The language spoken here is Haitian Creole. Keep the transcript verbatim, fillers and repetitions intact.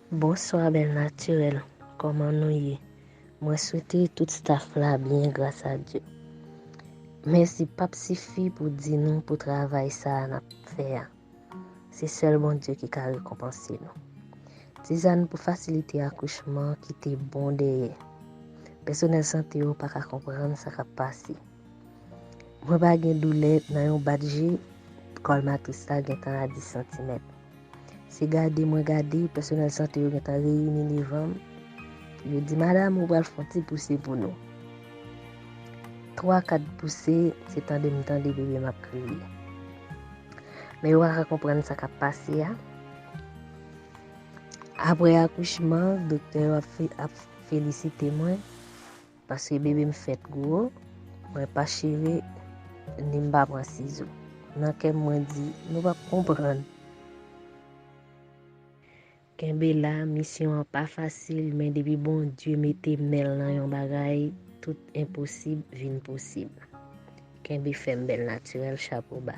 Bonswa bèl natirèl, kòman nou ye? Mwen swete tout staff la byen gras a Dye. Mèsi p ap sifi pou di nou pou travay sa a n ap fè a. Se sèl Bondye ki ka rekonpanse nou. Tizàn pou fasilite akouchman kite bon dèyè. Pèsonèl sante yo pa ka konprann sa k ap pase. Mwen pa gen doulè nan yon bat je, kòl matris la gentan a dis santimèt. Se gade mwen gade, pèsonèl sante yo gentan reyini devan m. Yo di, "Madam, ou pral fè yon ti pouse pou nou." Twa, kat pouse, se tande m tande bebe m ap kriye. Men yo pa ka konprann sa k ap pase a. Apre akouchman, doktè yo ap fe-, ap felisite mwen paske bebe m fèt gwo, mwen pa chire, ni m pa pran sizo. Nan kè m, mwen di, "Nou p ap konprann." Kenbe la, misyon an pa fasil, men depi Bondye mete men l nan yon bagay, tout enposib vin posib. Kenbe fèm bèl natirèl, chapo ba.